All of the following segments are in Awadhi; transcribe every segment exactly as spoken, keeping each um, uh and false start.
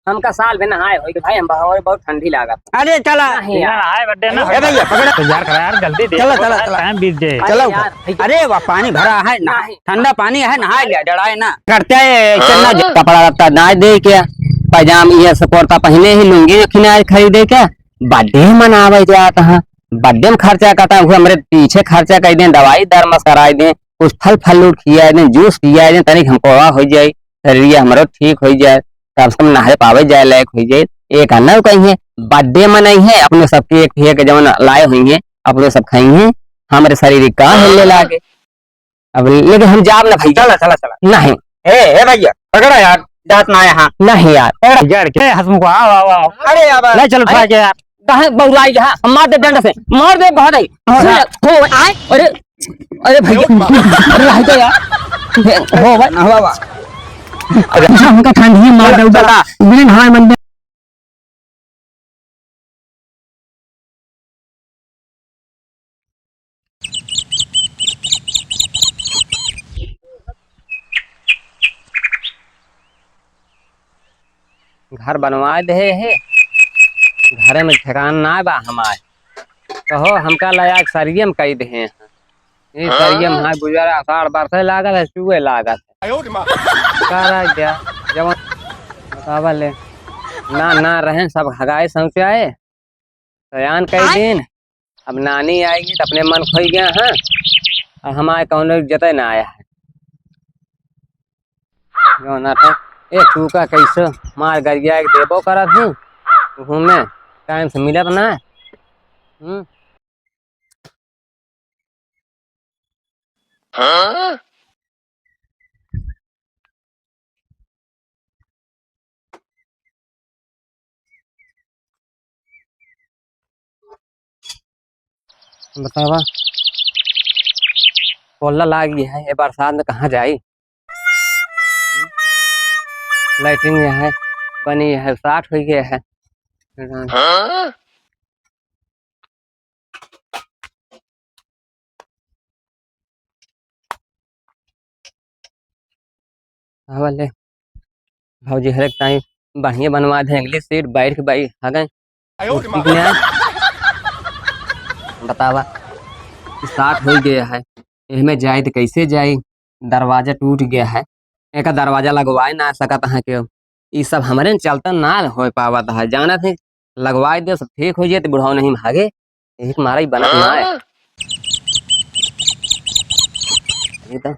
हमका साल भर नहाए होई कि भाई, हम बहुत, बहुत ठंडी लागत। अरे चला। नहीं यार। नहाए बड्डे ना ए भैया, पकड़ा। तो यार, करा यार, जल्दी दे। चला, चला, चला। टाइम बीत जाए। चलो। अरे यार, भैया। अरे वाह, पानी भरा है ना। नहीं। ठंडा पानी है, नहाए लिया, डराए ना। करते हैं, चलना। हाँ। कपड़ा लत्ता ना दे के, पैजाम ये सब कुर्ता पहने ही, लुंगी खिनाए खरीदे के, बर्थडे मनावे जात है। बर्थडे में खर्चा करता है, वो हमरे पीछे खर्चा कर दें, दवाई दरमस कराई दें, कुछ फल फल फ्रूट खियाई दें, जूस पियाई दें, तनिक हमको हवा हो जाए, शरीर हमरो ठीक हो जाए, कम से कम नहाए पावे जाए लायक हो जाए। एक अन्ना कहीं है, बर्थडे मनाई है, अपने सब केक फेक जवन लाए हुई हैं, अपने सब खाई हैं, हमरे शरीर का हिलने लागे। अब लेकिन हम जाब ना भैया। चला, चला, चला। नहीं। ए, ए भैया, पकड़ा यार, जात ना यहाँ। नहीं यार। ए, यार, के हंसमुख, आओ, आओ, आओ। अरे यार, ले चलो, अरे, उठा के यार। कहाँ बउराई है? हम मार दे डंडा से, मार दे, बहुत है। हो, आए, अरे, अरे भैया, अरे भाई तो यार, हो भाई। ना, वाह, वाह। अरे हमका ठंडी मार दे, उधर चला। बिना हवाई मंदिर। घर बनवाए देहे है, घरे में ठेकान ना बा हमार। कहो, हमका लया के सरिये में कई देहे हैं। ई हाँ? सरिये में हाँ गुजरा, अषाढ़ बरसे लागल है, चुए लागल है। आयो रे माँ। का रह गया? जवन बतावा ले। ना, ना रहेन, सब हगाए सौंचाए। सयान कई दिन, अब नानी आएगी तो अपने मन खोई गया, हाँ? अब हमारे कौनो इज्जत ना आया है। जो ना तो, ए, तू का कैसे मार गरिया के देबो करत हूँ, तू में टाइम से मिलत ना है। हम्म? हाँ? बतावा, कोल्ला लाग गया है, ये बरसात में कहाँ जाई? लैट्रिन यहाँ है, बनी है, साठ हो गया है। हाँ? हाँ, बोले, भौजी हर एक टाइम बढ़िया बनवा दे, English seat बैठ के बैठ, हाँ गए। आयो रे माँ। बतावा, साठ हो गया है, इहमें जाए तो कैसे जाए? दरवाजा टूट गया है, एका दरवाजा लगवाए ना सकत है केहू। ई सब हमरे चलते ना हो पावत है, जानत है, लगवाए दे, सब ठीक हो जाए तो बुढ़ाऊ नहीं भागे, यही के मारा ही बनत ना है। हाँ? ये तो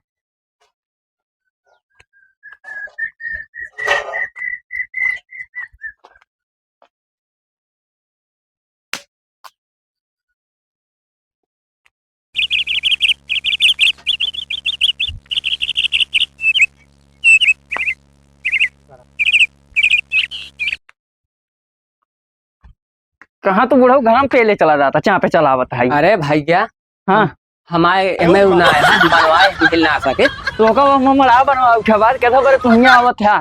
कहाँ तू बुढ़ऊ घरम पेले चला जाता, चापे चलावत है? अरे भैया, हाँ। हम, हमारे एमे उ ना है, हम बनवाए हिल ना सके। तो का वो ममड़ा बनवा उठा बार, कैसा करे तू हियाँ आवत है?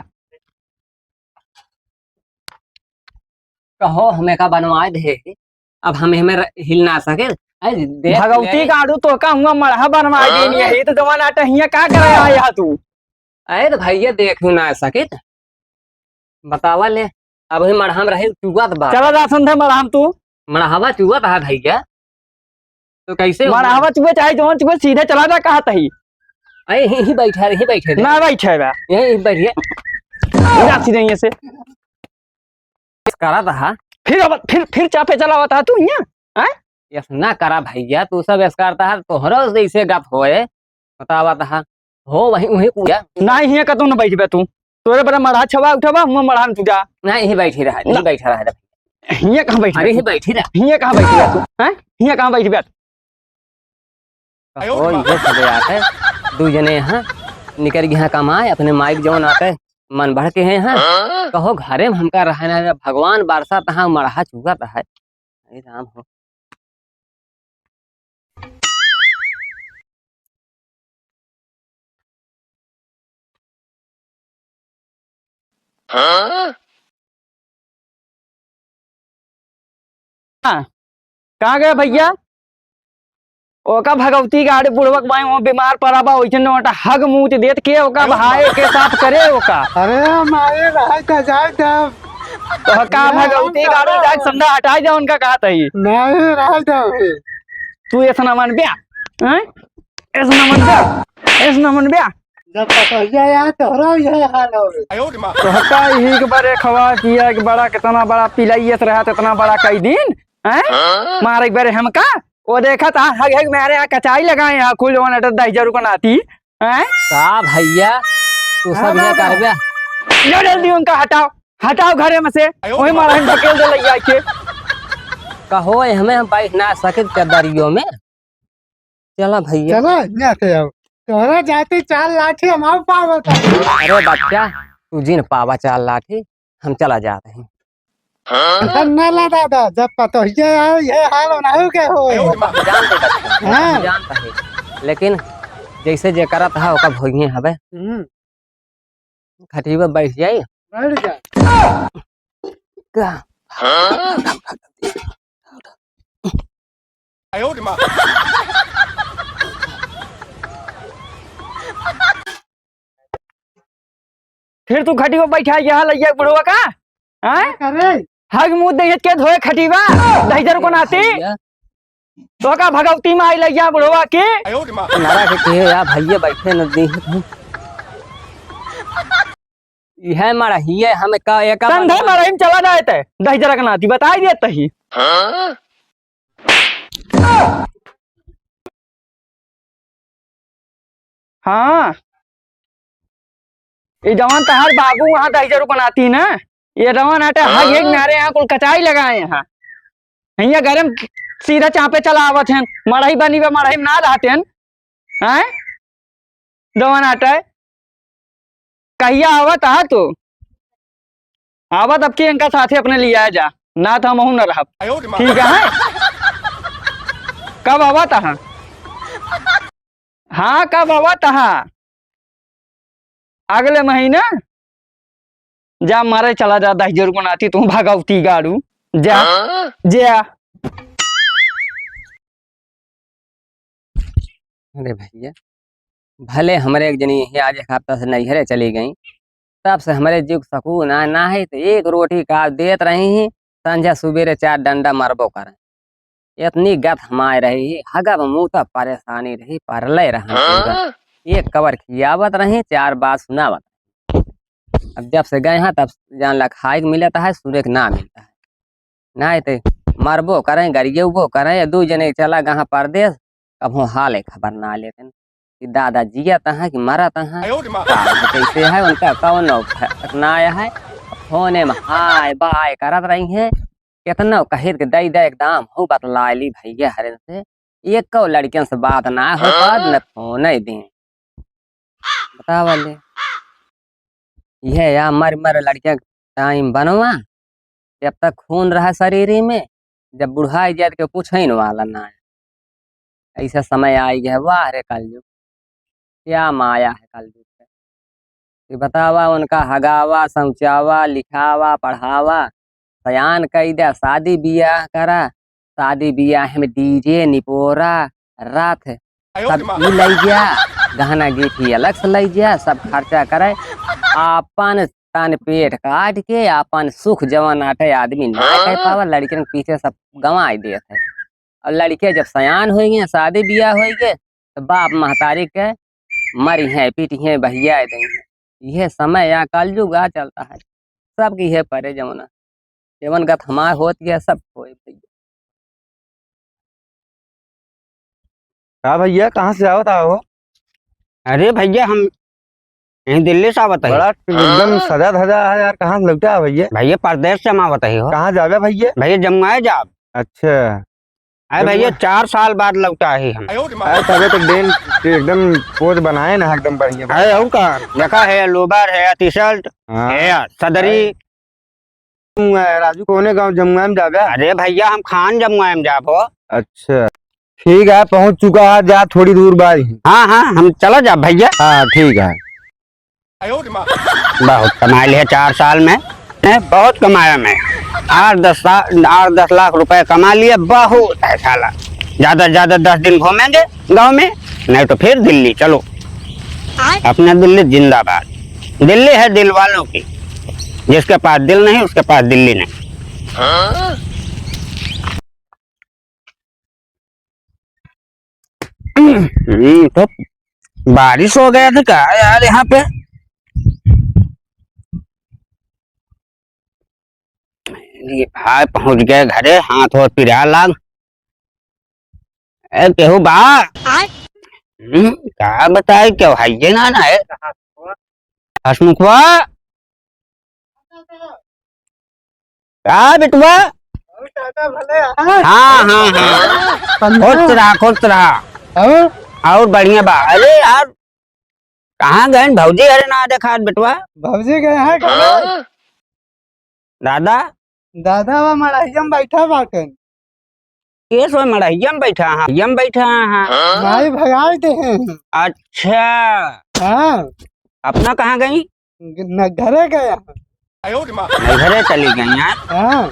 कहो, हमें का बनवाए दे, अब हम एमे र-, हिल ना सके। अरे, देख भगवती ले। का आड़ू तो का हुआ मड़हा बनवाए देनी है, ये तो जवान आटा हियाँ का करे आया है तू? अरे तो भैया, देख ही ना सके। बतावा ले, अब ही मड़हा में रहे, चुआ तो बात। चला जा संधे मड़हा में तू। मड़हावा चुआ तो है भैया। तो कैसे हो? मड़हावा चुए चाहे जौन चुए, सीधे चला जा, कहत ही। अरे, यहीं, यहीं बैठा रहे, यहीं बैठे रहे। ना बैठे बा। यहीं, यहीं बैठिए। जा सीधे यहीं से। करत हा। फिर अब, फिर, फिर चापे चलावत हा तू हियाँ? हैं? यस ना करा भैया, तू सब यस करत हा, तोहरो से इसे गप होए, बतावत हा। हो वहीं, वहीं कूदा। ना, हियाँ कतौ न बैठबे तू। तोरे बड़ा मड़हा छवा उठबा, हुआँ मड़हा में तू जा। ना, यहीं बैठी रहा, यहीं ना। बैठा रहा। हियाँ कहाँ बैठी अरे, रहा यहीं तू? बैठी रहा। हियाँ कहाँ बैठी रहा तू? हैं? हियाँ कहाँ बैठी बा? आयो ओ, रे माँ। ये सब बात है। दू जने यहाँ निकल गए हैं कमाए, अपने माइक जौन आते मन बढ़ के हैं, हाँ? हाँ? कहो, घरे में हमका रहना है, भगवान बरसात है, मड़हा चुअत है। हे राम हो। हाँ? हाँ, कहाँ गया भैया? ओका भगवती के आड़े बुढ़वा के बाई, वो बीमार पड़ा बा, ओइसे नोटा हग मूत देत के ओका भाई के साफ करे ओका। अरे मारे भाई का जाए था, तो का ना, भगवती हम गाड़ू का जाके समझा हटाई दे उनका कहा तही। नहीं, रह जाओ। तू ऐसा ना मन ब्या, हैं? ऐसा ना मन ब्या, ऐसा ना मन ब्या। जब पतोहिया यार तोहरा यह हाल हो। तो हटा यही के बारे खवा किया कि बड़ा कितना बड़ा पिलाइयत रहा, इतना बड़ा कई दिन, हैं? मारे एक बारे हमका, वो देखा था, हग हग मेरे यहाँ कचाई लगाए हैं, कुल वन अटर दही जरूर को नाती, हैं? का भैया, तू सब हाँ, यहाँ बाबा। करबे? लो जल्दी उनका हटाओ, हटाओ घरे में से, वही मारा हम ढकेल दे लइया के। कहो, हमें हम बैठ ना सके चदरियों में। चला भैया। चला, यहाँ से आओ। तोहरा जाती चार लाठी हम आओ पावत है। अरे बच्चा, तू जिन पावा चार लाठी, हम चला जात हैं। हाँ? ना ला दादा, जब पतोहिया आए, ये हाल होना हो गया हो। हम जानते बच्चा, हाँ। हम जानता है। लेकिन जैसे जे करत है, ओका भोगिए हवे। हम्म। खटिया बैठ जाई। बैठ जा। का? फिर तू खटिया बैठा यहाँ लइया बुढ़वा का? हाँ? का करे? हग मुंह दे के धोए खटिया, दही जरूर को नाती। भैया। तो का भगवती माई लइया बुढ़वा के? नरा के कहे या भैया बैठे न दी। इहे मरहिए हम का एक कंधे मरहिम चला जाए ते, दही जरा के नाती बताई देत ही। हाँ? हाँ। ये जवान तहार बाबू वहाँ दही जरूर बनाती ना। ये रवान आटा हाँ? हग एक नारे यहाँ कुल कचाई लगाए हैं। हियाँ गरम सीधा चापे चला आवत हैं। मड़ही बनी बा, मड़ही में ना रहते हैं। हैं? जवान आटा है। कहिया आवत हा तू? आवत अब की इनका साथे अपने लिया जा, ना तो हमहू न रहब। ठीक है? कब आवत हा? हाँ, कब आवत हा? अगले महीना? जा मारे चला जा, दही जरूर बनाती तू भगवती गाड़ू। जा, हाँ? जा। अरे भैया, भले हमरे एक जनी यही आज एक हफ्ता से नैहरे चली गई, तब से हमरे जीव के सकून ना, ना है तो एक रोटी का देत रही ही, संझा सुबेरे चार डंडा मरबो करें। इतनी गत हमाए रही ही, हगब मुँह तब परेशानी रही, परले रहन पूरा। हाँ? एक कबर खियावत रही, चार बात सुनावत। अब जब से गए हैं, तब जान ला खाए के मिलता है, सुने के ना मिलता है। नाहीं ते मरबो करें, गरियबो करें, या दू जने चला गहाँ परदेस, कबहूँ हाले खबर ना लेतेन कि दादा जियत हैं कि मरत हैं, का है, कैसे है, उनका कौन ठिकाना है। फोने में हाय बाय करत रही हैं, केतनो कहित के दई दे एकदम हूँ बतलाइली भैया हरेन से, एको लड़कियन से बात ना हो पात, न फोने दिन। बतावा ले। इहे या मर मर लड़किया के टाइम बनवा, जब तक खून रहा शरीर में, जब बुढ़ाई जाए तो केहू पूछइन वाला ना है। ऐसा समय आई गया, वाह रे कलयुग, क्या माया है कलयुग के। कि बतावा उनका हगावा, समझावा, लिखावा, पढ़ावा, सयान कई द्या, शादी बियाह करा, शादी बियाह में डीजे, निपोरा, रथ, सब ई लई जा, गहना गीठी अलग से लई जा, सब खर्चा करे, आपन तन पेट काट के, आपन सुख जवन आटे आदमी ना कह पावा, लड़कियन के पीछे सब गंवाई देत है। और लड़के जब सयान होइगे, शादी बियाह होइगे, तो बाप महतारी के मरिहैं, पिटिहैं, बहियाए देइहैं। इहे समय या कलयुग आ चलता है, सबके इहे परे जमुना। जवन गत हमार होत गया, सब होए भैया। का भैया, कहाँ से आवत आहो? अरे भैया, हम यहीं दिल्ली से आवत है। बड़ा एकदम सजा धजा है यार, कहाँ से लौटा है भैया? भैया, परदेस से हम आवत है हो। कहाँ जावे भैया? भैया, जमुआए जाब। अच्छा। अरे भैया, जमुआ- चार साल बाद लौटा है हम। अरे तबे तो डेन एकदम पोज बनाए ना, एकदम बढ़िया। अरे और का, देखा है, लोबर है, टी-शर्ट हाँ। है, सदरी। जमुआ है, राजू, कौने गाँव जमुआ में जाबे? अरे भैया, हम खान जमुआ में जाबो। अच्छा, ठीक है, पहुँच चुका है, जा थोड़ी दूर बाद ही। हाँ, हाँ, हम चला जा भैया। हाँ, ठीक है। बहुत कमा लिया चार साल में, हैं, बहुत कमाया मैं। आठ दस सा-, आठ दस लाख रुपए कमा लिए, बहुत है साला। ज्यादा से ज्यादा दस दिन घूमेंगे गाँव में, नहीं तो फिर दिल्ली चलो। अपना दिल्ली जिंदाबाद, दिल्ली है दिल वालों की। जिसके पास दिल नहीं, उसके पास दिल्ली नहीं। हम्म, तो बारिश हो गया था क्या यार यहाँ पे? ये भाई पहुंच गए घरे, हाथ और पिरा लाग। ए, केहू बा? आय। हम्म, का बताई, केहू है ये ना, ना है। हसमुखवा? का बेटवा? हाँ, हाँ, हाँ। खुश रहा, खुश रहा। हाँ? और बढ़िया बा। अरे यार, कहाँ गए भौजी? अरे ना देखा बेटवा। भौजी गए हैं कहाँ? दादा? दादा वा मड़हिया में बैठा बाटन। के सो मड़हिया में बैठा है? मड़हिया में बैठा है। माई भगाई दे हैं। अच्छा। हाँ। अपना कहाँ गई? न घरे गया। नहीं, घरे चली गई यार। हाँ।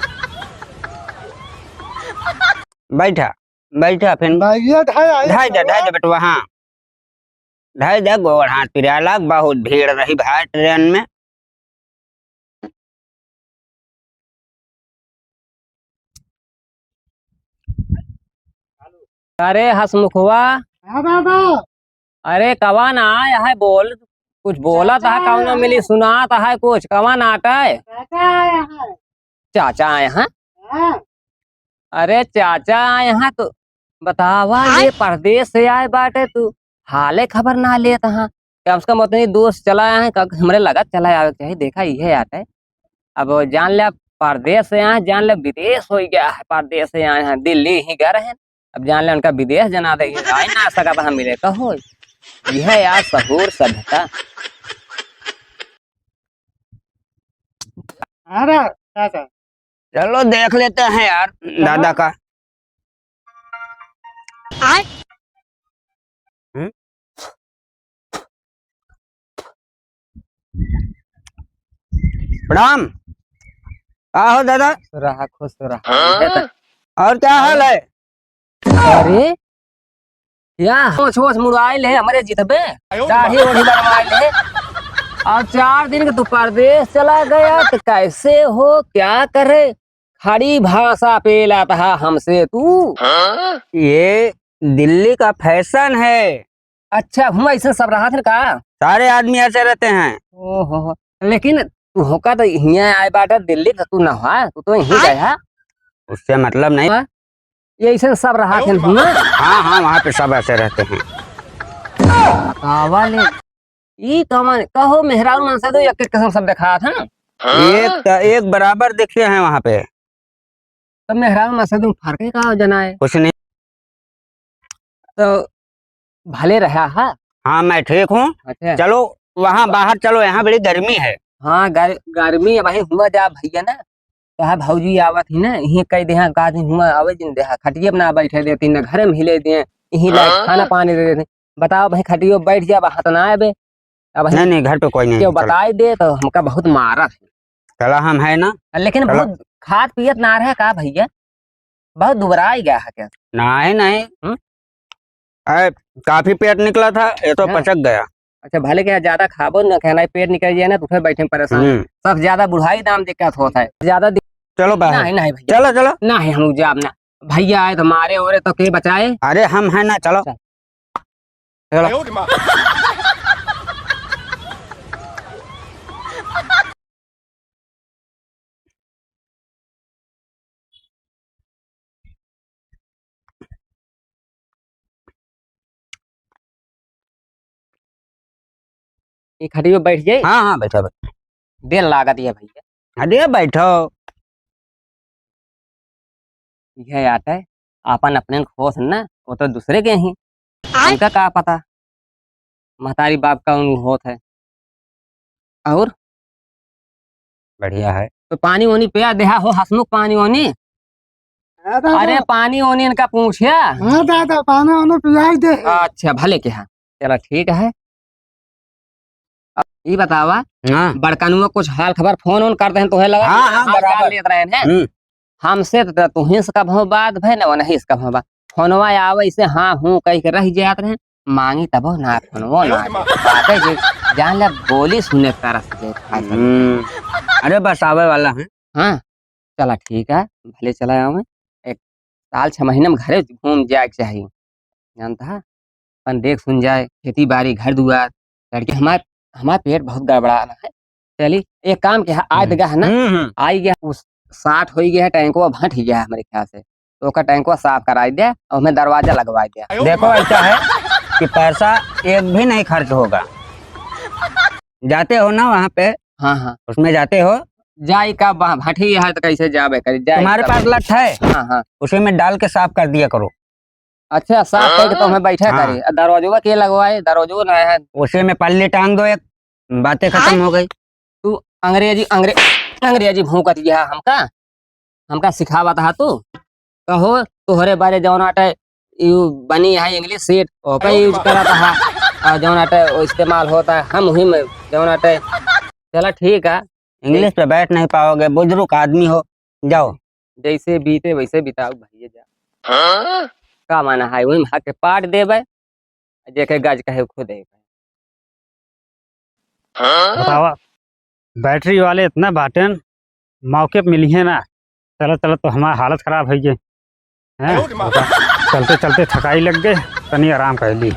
बैठा, बैठा फिर। बैठा, ढाई आई ढाई दे, ढाई दे बेटवा, हाँ। ढाई दे, गोड़ हाथ पिराला, बहुत भीड़ रही भाई ट्रेन में। अरे हसमुखवा। हाँ बाबा। अरे कवन आय है बोल, कुछ बोलत है, चाचा कौनो आय मिली है। सुनात है कुछ, कवन आटे? चाचा आय है। चाचा आय हैं? हाँ। अरे चाचा आय हैं तो बतावा, आय? ये परदेस से आय बाटे तू, हाले खबर ना लेत हाँ। कम से कम उतनी दूर से चला आए हैं, का हमरे लगत चला आवे के चाही, देखा इहे आटे। अब जान ले, परदेस से आए हैं, जान ले विदेश हो गया है, परदेस से आए हैं, दिल्ली ही गए हैं। अब जान ले उनका विदेश जना दे, आए ना सकत हम मिले, कहो। यह यार सहूर सभ्यता। अरे, चाचा। चलो देख लेते हैं यार, चलो। दादा का। आय। हम्म? प्रणाम। का हो दादा? रहा, खुश रहा। हाँ? और क्या हाल है? अरे, या होश होश मुड़ाइल है हमरे जितबे, दाढ़ी ओढ़ी बनवाइल है। और चार दिन के तू परदेस चला गया, तो कैसे हो, क्या करे? खड़ी भाषा पेलत हा हमसे तू। ये दिल्ली का फैशन है। अच्छा, हुआँ ऐसे सब रहत हैं का? सारे आदमी ऐसे रहते हैं। ओहो, लेकिन तू होका तो हियाँ आए बाटा दिल्ली, तो तू ना हुआ, तू तो यहीं आय। गया। उससे मतलब नहीं। हाँ? ये ऐसे सब रहत हैं हुआँ? हाँ, हाँ, वहाँ पे सब ऐसे रहते हैं। बतावा ले। ई कवन, कहो मेहरारू मन से तो एक एक किस्म सब देखात है ना। एक त-, एक बराबर दिखे हैं वहाँ पे। तो मेहरारू मन से तो फर्क ही का जना है? कुछ नहीं। तो भले रहा है। हाँ, मैं ठीक हूँ। अच्छा। चलो वहाँ बाहर चलो, यहाँ बड़ी गर्मी है। हाँ, गर-, गर्मी है भाई, हुआँ जा भैया ना। कहा भौजी आवत ही ना, इहे कह देहा, का दिन हुआँ आवे जिन देहा, खटिये पे ना बैठे देती, ना घरे में हिले दिए, इही लायक हाँ। खाना पानी दे देती। बताओ भाई, खटियो बैठ जा, वहाँ तो ना आवे। अब नहीं, नहीं, घर पे कोई नहीं, केहू चलो। बताई दे तो हमका बहुत मारत है। चला हम है ना। लेकिन चलो। बहुत खात पियत ना रहे का भैया? बहुत दुबराई गया है क्या? नहीं, नहीं। हम्म? अरे, काफी पेट निकला था, ये तो हाँ। पचक गया। अच्छा, भले क्या ज्यादा खाबो ना, खाना पेट निकल जाए ना, तो फिर बैठे परेशान। हम्म। सब ज्यादा बुढ़ाई दाम दिक्कत होता है। ज्यादा दि-, चलो बाहर। नहीं, नहीं भैया। चलो, चलो। नहीं, हम जाब ना। भैया आए तो मारे ओरे तो के बचाए? अरे, हम हैं ना, चलो। चल। चलो। ई खटियो बैठ जाई? हाँ, हाँ, बैठो, बैठो। देर लागत है भैया। अरे, बैठो। यह आटे, आपन अपने खोस न, वो तो दूसरे के ही। आय। उनका का पता, महतारी बाप का उन होत है। और? बढ़िया है। तो पानी ओनी पिया देहा हो हसमुख, पानी ओनी। हाँ दादा। अरे पानी ओनी इनका पूछ्या। हाँ दादा, पानी ओनी पियाई दे। अच्छा, भले के हाँ, चला ठीक है। अब ई बतावा, हाँ। बड़कनुआ कुछ हाल खबर फोन ओन कर देहन तोहे लगा, हाँ, हाँ, हाल चाल बराबर। लेत रहेन हैं। हम्म। हमसे त तुहीं से कभो बात भय न, वनही से कभो बात। फोनवा आवे इसे हाँ हूँ कह के रह जात रहे, मांगी तबो ना फोनवो ना। बातें जे जान ले बोली सुने तरस जे खास। हम्म। अरे बस आवे वाला है। हाँ, चला ठीक है, भले चला आवे। एक साल छह महीना में घरे घूम जाए के चाही, जानता है? अपन देख सुन जाए, खेती बाड़ी, घर दुआर, लड़के हमार, हमार पेट बहुत गड़बड़ा रहा है। चली, एक काम किया, आज हम्म। गया है ना, हम्म, हम्म। आई गया, उस साठ हो गया है, टैंकवा भट ही गया है हमारे ख्याल से, तो ओकर टैंकवा साफ कराई दे और हमें दरवाजा लगवाई दे। देखो, ऐसा है कि पैसा एक भी नहीं खर्च होगा। जाते हो ना वहाँ पे, हाँ, हाँ। उसमें जाते हो? जाई का, बा-, भट ही है तो कैसे जाबे करी, जाई तुम्हारे का? पास लठ है? हाँ, हाँ। उसी में डाल के साफ कर दिया करो। अच्छा, साफ करके तो हमें बैठा हाँ। करी। आ, दरवाजवा के लगवाए? दरवाजवा ना है। उसी में पल्ली टांग दो एक, बातें खत्म हाँ। हो गई। तू अंग्रेजी, अंग्रे-, अंग्रेजी भौंकत गया हमका, हमका सिखावत हा तू। कहो, तोहरे बारे जौन आटे, यू बनी है English sheet, ओके use करत हा। और जौन आटे वो इस्तेमाल होता है, हम वही में जौन आटे। चला ठीक है। English पे बैठ नहीं पाओगे, बुजुर्ग आदमी हो, जाओ। जैसे बीते वैसे बिताओ भैया, जा। हाँ? का माना है, वही में हाथ के पाट देबे, जेके गज कहे खुदे। हाँ? बतावा, बैटरी वाले इतना बाटेन, मौके पे मिली है ना, चलत चलत तो हमार हालत खराब होइ गई। हैं? आयो रे माँ। बता, चलते चलते थकाई लग गए, तनी आराम कर ली।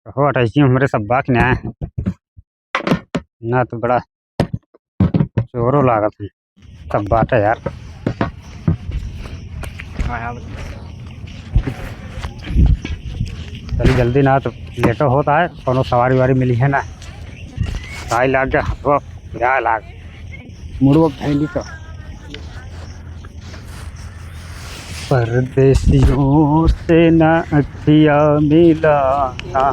हो, अटैची हमरे सब बाक न्याय। ना तो बड़ा चोरो लागत है। सब बात है यार। चली जल्दी ना तो लेटो होता है, कोनो सवारी वारी मिली है ना। ताई लाग जा, हथवा, या लाग। मुड़वा फैली तो। परदेसियों से ना अखिया मिलाना,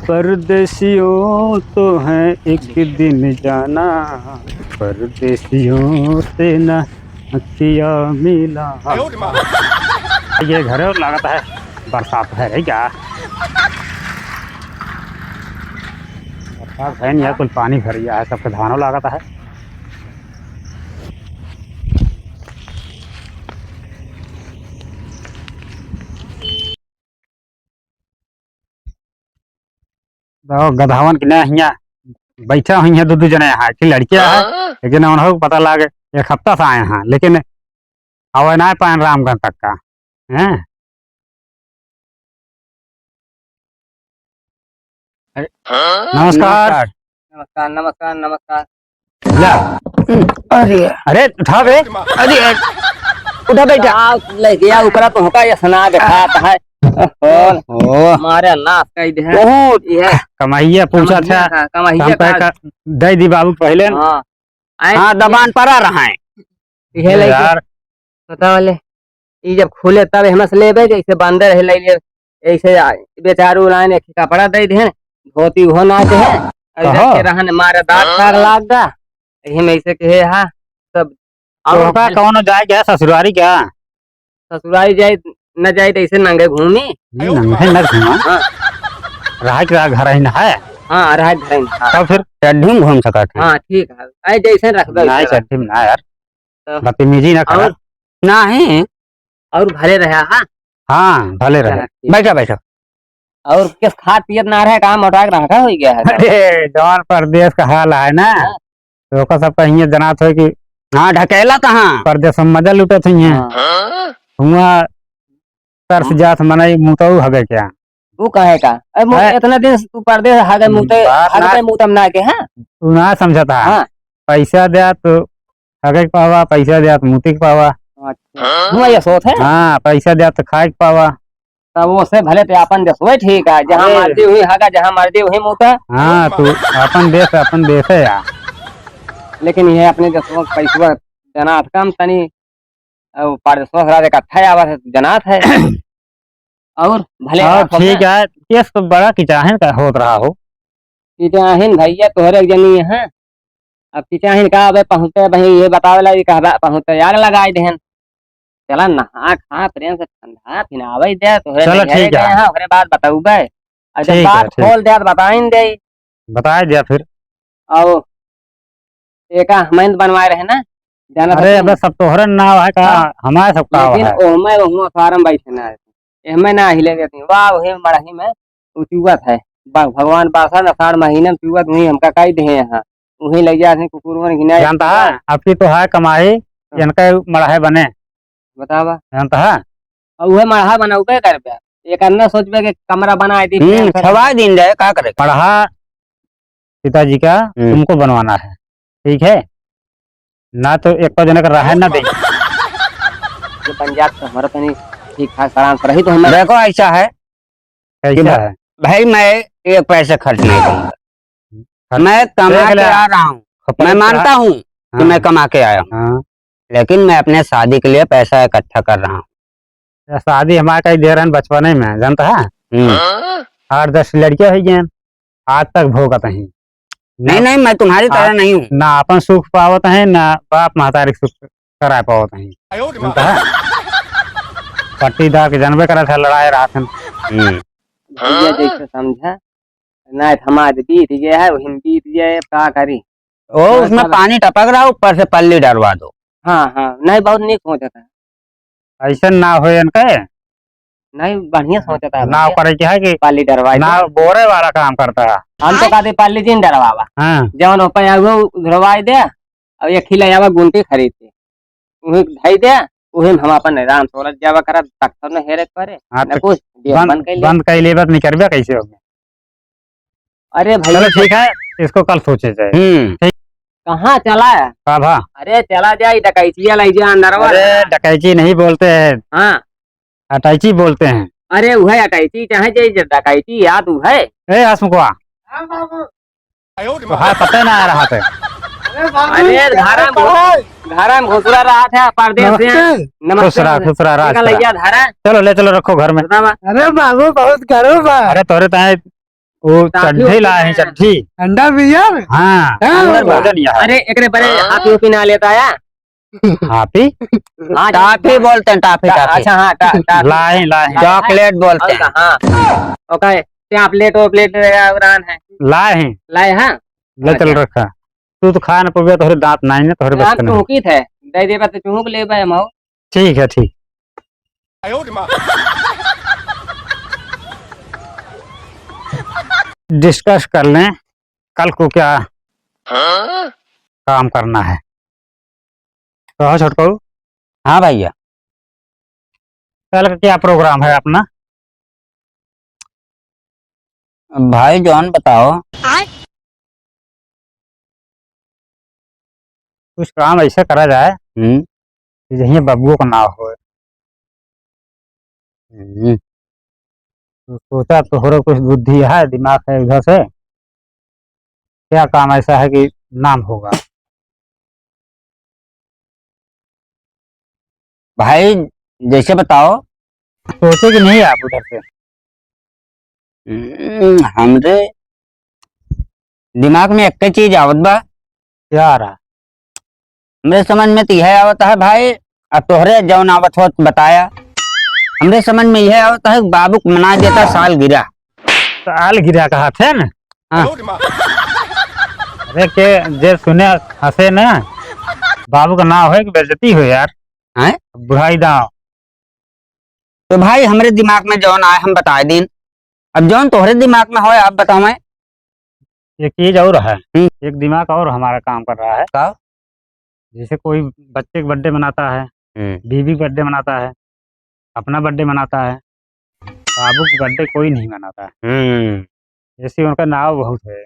परदेसियों तो है एक दिन जाना, परदेसियों से ना अखिया मिलाना। ये घर और लागत है, बरसात है रे क्या? बरसात है नहीं, कुल पानी भर गया है, सबके धानो लागत है। तो गधावन के ना हियाँ बैठा हुई है, दो दो जने यहाँ की लड़कियाँ है, हाँ? लेकिन उन्हों को पता लागे, एक हफ्ता से आए हैं, लेकिन आवे ना पाए रामगढ़ तक का, हैं? अरे, हाँ? नमस्कार। नमस्कार, नमस्कार, नमस्कार। ला। अरे। अरे, उठा बे। अरे, अरे। उठा बेटा। आ, ले गया, ओकरा तो होका ये सुना देखात है। ओहो, ओहो। मारे नाश कई दे। बहुत ये कमाइया पूछा कमाइया था। का, कमाइया हम कहे का। का, दे दी बाबू पहले। हाँ। आए हाँ, दबान पड़ा रहा है। ये ले यार। पता वाले, ई जब खुले तब एहमा से लेबे, जैसे बंदर है, ले ले, ऐसे आ, बेचारू लाइन एक कपड़ा दे दे, धोती उहो ना दे, और कहो। रखे रहन मारे दांत फाड़ लाग गा, यही में ऐसे कहे हा, सब तो और का कौनो जाए क्या ससुरारी क्या? ससुरारी जाए, न जाए तो ऐसे नंगे घूमी। नहीं, नंगे न घूमा। हाँ। रहा के रहा घर ही ना है। हाँ, रहा घर ही ना है। तब फिर चड्ढी में घूम सकत है। हाँ, ठीक है। ऐ जैसे रखबे नहीं, वैसे रख। चड्ढी में ना यार। तो बदतमीजी ना करा। और? नहीं। और भले रहा, हाँ? हाँ, भले रहे। चला, ठीक। बैठा, बैठा। और किस खात पियत ना रहे, काम मोटा के रखा हो गया है। अरे, जवान परदेश का हाल है ना, हाँ। तो ओकर सब कहिए जनात हो कि हाँ, ढकेला कहाँ? परदेश में मजा लूटत हुई हैं। हाँ। हुआ तरस जात मनई मुतऊ हगे क्या? तू कहे का? अरे मो-, है। इतना दिन से तू परदेस हगे मुते, बात हगबे ना मुतम ना के, हाँ? तू ना समझता। हाँ। पैसा द्या तो हगे के पावा, पैसा द्या तो मुते के पावा। अच्छा। हुआ ये सोच है? हाँ, पैसा द्या तो खाए के पावा। तब वो से भले ते अपन देश वही ठीक है, जहाँ अरे। मर्जी वही हगा, जहाँ मर्जी वही मुता। हाँ, तू अपन देश, अपन देश है यार। लेकिन ये अपने देश में पैसवा जना कम तनी, अब परदेसवा से राजा इकट्ठा आवत है, जनात है। और भले और रहो ठीक ना। है, केस तो बड़ा किचाहन का होत रहा हो। किचाहन भैया तोहरे एक जनी है। अब किचाहन का अबे पहुँचे, वही ये बतावे ला, ये कहबा पहुँचे, आग लगाई देहन। चला नहा खा प्रेम से ठंडा फिनावे दे, तोहरे चलो नैहरे ठीक है। गए हैं, ओकरे बाद बतौबे। और जब ठीक है, बात ठीक। खोल दे तो बताइन दे। बताए दिया फिर। आओ। एका हमैं बनवाए रहे ना, जानत अरे, हथिन? अबे सब तोहरे नाव है का? हाँ। हमारे सब का लेकिन है? ओहमे ओहुआ फार्म बैठे ना है। एहमे ना हिले देती। वाह, ओहे मड़ही में उचुआत है। बा-, भगवान बासा न, असाढ़ महीना में पिउवत, उहीं हमका काई देहे हैं। उहीं लइ जात हैं कुकुरवन घिनाए। जानता है, आपकी तो है कमाई, हाँ। इनका मड़हा बने। बतावा। जानता है? और उहे मड़हा बनउबे करबे। एक अन्ना सोचबे कि कमरा बनाए दी, हम्म, फैन से छवाए दिन जाए, का करे? मड़हा पिताजी का हम्म। तुमको बनवाना है, ठीक है? ना तो एक जने का रहा ना दे। ये पंजाब तो हमारा तनी ठीक ठाक आराम से रही तो हमें। देखो, ऐसा है कि कैसा भा-, है? भाई, मैं एक पैसे खर्च नहीं करूंगा। खर्च मैं कमा देख ले। के आ रहा हूँ। खपत मैं तो मानता है। हूँ कि हाँ। मैं कमा के आया हूँ, हाँ। लेकिन मैं अपने शादी के लिए पैसा इकट्ठा कर रहा हूँ। या शादी हमारे कई दे रहन बचपने में, जानता है? हम्म। आठ दस लड़के हो गए, आज तक भोगत हैं। नहीं, ना नहीं, मैं तुम्हारी तरह आप, नहीं हूँ। ना अपन सुख पावत हैं, ना बाप महतारी के सुख करा पावत हैं। जानता है? पट्टीदार के जानबे करत है, लड़ाए रहत हैं। हम्म। भैया जैसे समझा, ना थमा दे, बीत गया है, वही बीत गया है, अब का करी? ओ, बस उसमें अब पानी टपक रहा, ऊपर से पल्ली डरवा दो। हाँ, हाँ, नहीं, बहुत नीक सोचत है। ऐसे ना होए इनके। नहीं, बढ़िया सोचत है नाव भैया। करे के है कि पल्ली डरवाई दे। नाव बोरे वाला काम करता है। हम तो कहते पल्ली जिन डरवावा। हाँ। जौन हो पाए वो उधरवाई दे, और एक ही ले आवा गुंटी खरीद के। उहे धई दे, उहे में हम अपन आराम से औरत जावा करब, डॉक्टर न हेरे के परे, हाँ, न तो कुछ, दिया बंद, बंद कइले। बंद कइले बा त निकरबे कैसे होगे? अरे भैया, चलो ठीक है, इसको कल सोचे जाए। हम्म। ठीक। कहाँ चला है? का भा? अरे चला जाए, डकैतिया लइ जा अंदरवा। अरे डकैती नहीं बोलते हैं। हाँ। अटैची बोलते हैं। अरे उहे अटैची चाहे जे, जे डकैती याद उहे। ए आसमुखवा। हाँ बाबू। तो हाँ, पता ना आ रहा था। अरे बाबू, अरे, धारा में घुस-, धारा में घुसरा रहा था परदेस से। नमस्ते। नमस्ते। खुश रहा, खुश रहा, राज निकल करा। गया धारा। चलो, ले चलो, रखो घर में। बतावा। अरे बाबू, बहुत गर्व बा। अरे, तोरे ताए वो टाफी चड्ढी उड्ढी लाए हैं, लाए हैं। चड्ढी। अंडा बियर? हाँ, हाँ। अंदर भोजन यहाँ। अरे, एकरे बरे हाथी उथी ना लेता है। हाथी? हाँ, टाफी बोलते हैं, टाफी, टा-, टाफी। अच्छा, हाँ, टा-, टाफी। लाए, लाए। चॉकलेट बोलते हैं। हाँ, ओके, टैबलेट वैबलेट वगैरह है। लाए हैं। लाए हैं? ले चल अच्छा। रखा। तू तो खा न पबे, तोहरे दांत नाई न, तोहरे बस के नहीं। चूंकित है, दे देबा तो चूंक लेबे हम। ठीक है, ठीक। डिस्कस कर लें, कल को क्या काम करना है। कहो छोटकू। हाँ भैया। कल का क्या प्रोग्राम है अपना? भाई जौन बताओ। आय? कुछ काम ऐसे करा जाए हम्म। कि जहिया बबुओ का नाव होए। हम्म। तो सोचा तोहरे कुछ बुद्धि है, दिमाग है उधर से, क्या काम ऐसा है कि नाम होगा? भाई, जैसे बताओ। सोचे कि नहीं आप उधर से? हम्म, हमरे दिमाग में एक चीज आवत बा। क्या आ रहा? हमरे समझ में तो यह आवत है भाई, अब तोहरे जौन आवत हो बताया। हमरे समझ में यह आवत है, बाबू को मना देता सालगिरह। सालगिरह कहा थे ना? हाँ। अरे के जे सुने हंसे ना, बाबू का नाम होए कि बेइज्जती हो यार। हैं? बुढ़ाई दाव। तो भाई हमरे दिमाग में जौन आए हम बताए दीन, अब जौन तोहरे दिमाग में होए आप बताओ। मैं एक चीज और है, हम्म। एक दिमाग और हमारा काम कर रहा है। का? जैसे कोई बच्चे का बर्थडे मनाता है, हम्म। बीवी का बर्थडे मनाता है, अपना बर्थडे मनाता है, बाबू का बर्थडे कोई नहीं मनाता है। हम्म। जैसे उनका नाव बहुत है,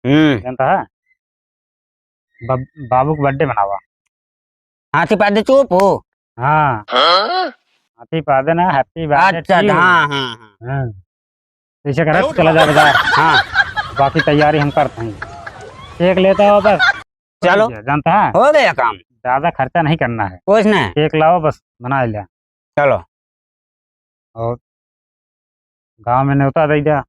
हम्म। जानता है? बब-, बाबू का बर्थडे मनावा। हाथी पादे चुप हो। हाँ। हाँ? हाथी पादे ना, happy birthday अच्छा, to you। हाँ, हाँ, हाँ। हाँ। ऐसे करे, चला जा बाजार। हाँ। बाकी तैयारी हम करते हैं। केक लेता हो बस। चलो। जानता है? हो गया काम। ज्यादा खर्चा नहीं करना है। कुछ नहीं। केक लाओ बस, बना लिया। चलो। और गाँव में न्योता दे दिया।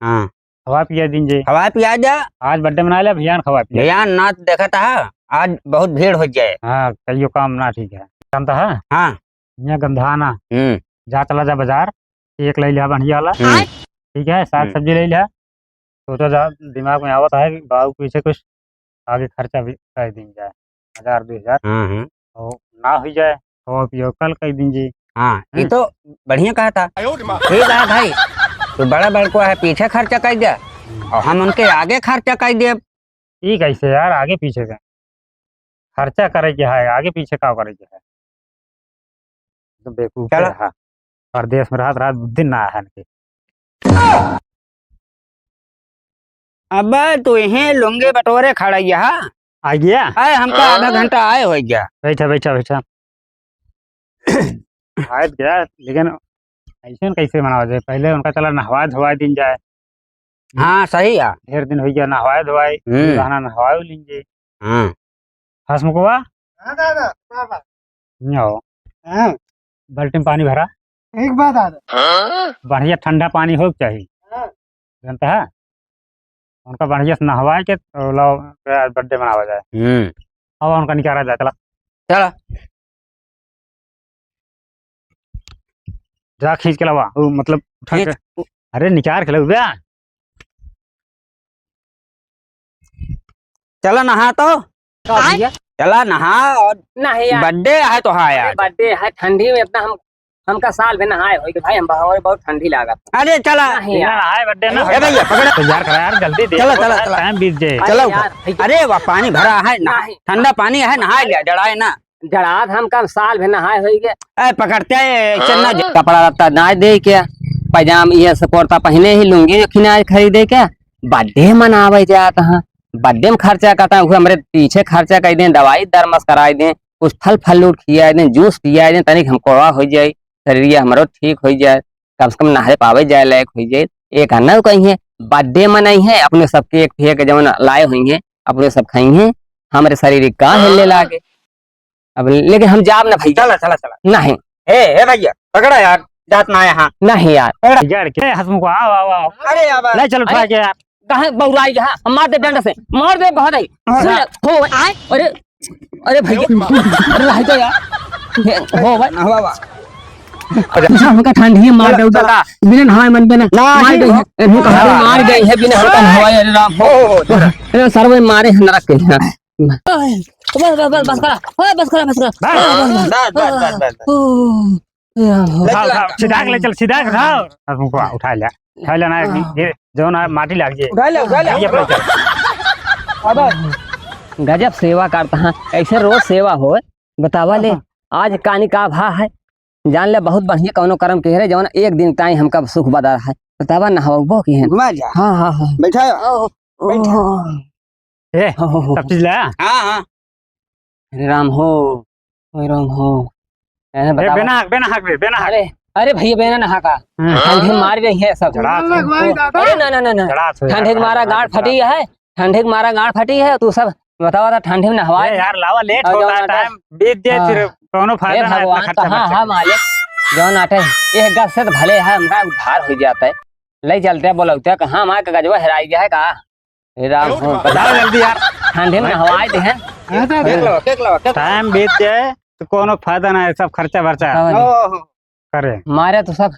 हाँ। खवा पिया दीन जे। खवा पिया जा। आज बर्थडे मना ले, भियान खवा पिया। भियान नाच देखता है, आज बहुत भीड़ हो जाए। हाँ, कहियो काम ना ठीक है। जानता है? हाँ। यहाँ गंधाना। हम्म। जा चला जा बाजार, केक ले लिया बढ़िया वाला। हम्म। ठीक है, साग हम्म। सब्जी ले लिया। सोचा जा, दिमाग में आवत है कि बाबू के पीछे कुछ आगे खर्चा भी कर दीन जाए, हजार, दो हजार। हाँ, हाँ। और ना हुई जाए, खाओ पियो, कल कर दीन जी। हाँ, ये हैं? तो बढ़िया कहा था। ठीक है भाई, तू बड़ा बड़को है, पीछे खर्चा कर दे, हम्म। और हम उनके आगे खर्चा कर देब। ई कैसे यार, आगे पीछे के? खर्चा करे के है, आगे पीछे का करे के है? तो बेवकूफ चला। है। परदेस में रहत रहत बुद्धि ना है इनके। अबे तू इहें लुंगी बटोरे खड़ा ही है, हाँ? आ गया? अरे हमका आधा घंटा आए हो गया। बैठा, बैठा, बैठा। आए गया, लेकिन ऐसे कैसे मनावा जाए? पहले उनका चला नहवाए धोवाए दिन जाए। हाँ, सही है। ढेर दिन हो गया नहवाए धोवाए, हम्म। बहाना नहवाए लीन जाए। हाँ। हसमुखवा? हाँ दादा, बाबा। न्यो। हाँ। बाल्टी में पानी भरा। एक बात दादा। बढ़िया ठंडा पानी हो के चाहिए। हाँ। जानता है? उनका बढ़िया से नहवाए के, तो लाओ, आज birthday मनावा जाए। हम्म। अब उनका निकाला जाए, चला। चला। जा खींच के लावा, वो मतलब उठा खींच। के। अरे निकाल के लाओ बे। चला नहा तो। का भैया? चला नहा और नहीं यार। Birthday है तो हाँ अरे यार। Birthday है, ठंडी में इतना हम, हमका साल भर नहाए होई कि भाई हम बहुत, बहुत ठंडी लागत। अरे चला। नहीं यार। नहाए birthday ना ए भैया, पकड़। तैयार करा यार, जल्दी दे। चला, चला, चला। Time बीत जाए। चला अरे ऊपर। यार, भैया। अरे वाह, पानी भरा है ना, नहीं। ठंडा पानी है, नहाए लिया, जड़ाए ना। जड़ात हमका साल भर नहाए होई के। ए, पकड़ते हैं, चल ना। हाँ। कपड़ा लत्ता ना दे के, पैजाम ये से कुर्ता पहने ही, लुंगी खिनाए खरीदे के, birthday मनावे जात हाँ। Birthday में खर्चा करता है, वो हमरे पीछे खर्चा कर दें, दवाई दरमस कराई दें, कुछ फल फलूट खियाई दें, juice पियाई दें, तनिक हमको हो जाए, शरीर हमरो ठीक हो जाए, कम से कम नहाए पावे जाए लायक हो जाए। एक अन्ना कही है, birthday मनाई है, अपने सब cake फेक जवन लाए हुई हैं, अपने सब खाई हैं, हमरे शरीर का हेले लागे। अब लेकिन हम जाब ना भैया। चला, चला, चला। नहीं। ए, ए भैया, पकड़ा यार, जात ना यहाँ। नहीं यार। पकड़ा। यार, के हसमुखवा, आओ, आओ, आओ। अरे यार, ले चल उठा अरे, के यार। कहाँ बौराई है? हम मार दे डंडा से, मार दे बहुत ही। हाँ। सुन ले, हो, अरे, अरे भैया, अरे रह जा यार। हे, हो भाई। ना बाबा। अच्छा, हमका ठंडी मार दे उधर। चला। बिना नहाए मन बिना। ना, मार नहीं। गई है। इनको मार गई है बिना हमका नहाए, अरे राम हो। हो, हो, हो, चला। अरे सरवे मारे हैं नरक के यहाँ। बस, बस, बस, बस करा। ओए, बस करा, बस करा। बस, बस, बस, बस। ओ, ए, हो। ले उठा, चला। उठा, सीधा के ले चल, सीधा के उठा। अब उनको उठा ले। उठा ले ना, हाँ। ये जौन है, माटी लाग जाए। उठा ले, उठा ले। ये अपना चल। अब गजब सेवा करता है, ऐसे रोज सेवा हो, बतावा ले। हाँ। आज कानी का भा है, जान ले बहुत बढ़िया कौनो करम के रे, जौन एक दिन ताई हमका सुख बदा है। बतावा नहवाबो की है। घुमा जा। हाँ, हाँ, हाँ। बैठा। ओह, बैठा। ओह। ए, हो, हो, हो। सब चीज लाया? हाँ, हाँ। अरे राम हो, ओए राम हो। ए, ए, बतावा। बेना हक, बेना हक बे, बेना हक। अरे, अरे भैया, बेना नहा का। हाँ। ठंडी मार रही है सब। जड़ा से। अरे ना, ना, ना, ना। जड़ा से ठंडी के यार, मारा जड़ा गांड से। फटी है, ठंडी के मारा गांड फटी है, तू सब बतावा था, ठंडी में नहवा ए, दे। यार, लावा, late और होता है, जौन time बीत जाए, हाँ। फिर कौनो फायदा ना, इतना भगवान खर्चा का, हाँ, बर्चा हाँ, के। मालिक, जौन आटे, एक गज से तो भले है, हमका उधार हो जाता है। ले चलते हैं, बोलौते हैं, कहाँ हमारा कागजवा हेराई गया है का? हे राम हो। बताओ जल्दी यार। ठंडी में नहवाए दे हैं। हाँ, तो देख लो, देख लो, देख लो। Time बीत जाए तो कोनो फायदा ना है, सब खर्चा वर्चा बताओ नहीं। ओहो। करे। मारे तो सब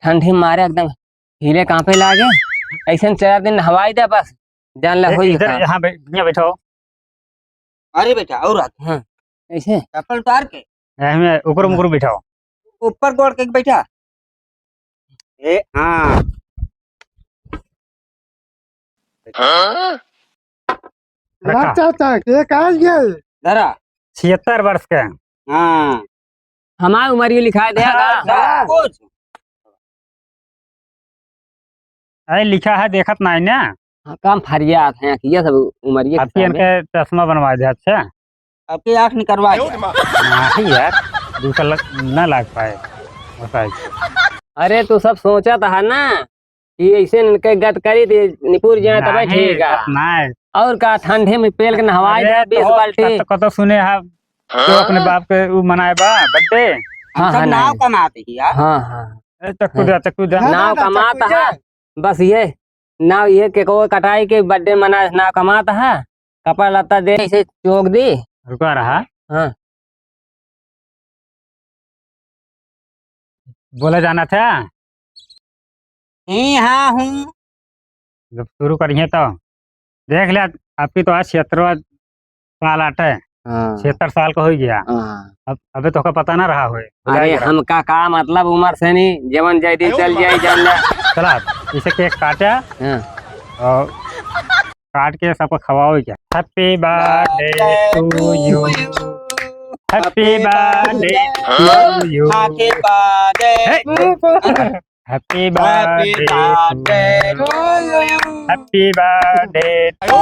ठंडी में मारे एकदम हिले कांपे लागे। ऐसे चार दिन नहवाए दे बस, जान ला ए, होई इधर काम। यहाँ बै-, यहाँ बैठो। अरे बेटा, और आगे। हाँ, ऐसे। चप्पल उतार के। हमें उकरो हाँ। मुकरो बैठाओ। ऊपर गोड़ के बैठा। ए, हाँ। हाँ? रखा। लगता था कि एक आ गया। धरा। छिहत्तर वर्ष के। हाँ। हमार उमर ये लिखाए दे हाँ, का? सब कुछ। अरे लिखा है, देखत नाई ना। हाँ, काम फरियात है, कि ये सब उमरिए के आपकी सामने। इनके चश्मा बनवा दे, अच्छा। आपकी आँख निकलवा दे। नहीं यार, दूसरा लग, ना लाग पाए, बताइए। अरे तू सब सोचत है ना कि ऐसे इनके गत करी दे, निपुर जाए तबे नहीं, ठीक है। नहीं। और का ठंडे में पेल के नहवाई अरे दे, बीस तो बाल्टी। कत-, कत सुने है, तो अपने बाप के ऊ मनाए बा birthday। हाँ, सब हाँ, नाव नहीं। कमाते ही यार। हाँ, हाँ। ए, चक्कू हाँ। दे, चक्कू दे। ना, ना, नाव ना, कमात चक्कू है। दे। बस ये, नाव ये केकवा कटाई के birthday मना, नाव कमात है। कपड़ा लत्ता दे, इसे चोक दी। रुका रहा। हाँ। बोला जाना था? ही हाँ हूँ। जब शुरू करिए तो देख ले, आपकी तो आज छिहत्तरवा साल आटे। हाँ। छिहत्तर साल का हो गया। हाँ। अब, अबे तोहका पता ना रहा होए, भुला अरे गया। हमका का मतलब उमर से नहीं, जवन जाए दिन चल जाए, जान ले। चला। इसे केक काटा हाँ। और काट के सबको खवाओ क्या? Happy birthday to you, happy birthday to you, happy birthday, happy birthday to you, happy birthday to you।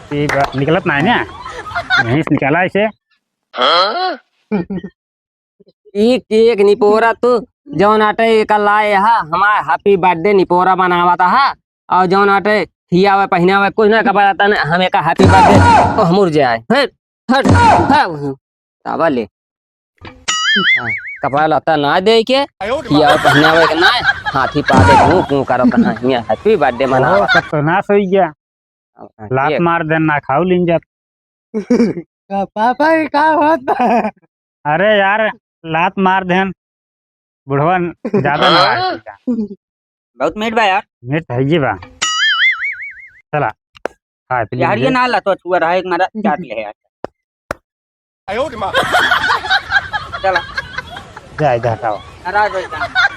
Happy bir-, निकलत ना है ना, यहीं से निकाला इसे। ई केक निपोरा तू जौन आटे एका लाए हा, हमार happy birthday निपोरा मनावत हा, और जौन आटे खियावे पहिनावे कुछ ना, कपड़ा लत्ता ना, हम एका happy birthday, ओ, हम उड़ जाए। हट, हट, हट, तावा ले। हाँ, कपड़ा लत्ता ना दे के, खियावे पहिनावे के ना, हाथी पादे कूं कूं करत हा, हियाँ happy birthday मनावत। सब तो नाश हो गया। अब, हाँ, लात केक। मार देन ना खाऊ लीन जात। का पापा, ये का होत बा? अरे यार, लात मार देन, बुढ़वा ज्यादा नाराज हो गया। बहुत मीठ बा यार। मीठ है ये बा। चला, खा पी यार, लीजिए। ये ना ला तो छुआ रहा, एक मारा चाट ले यार। चला। जा, इधर हटाओ। नाराज हो गया।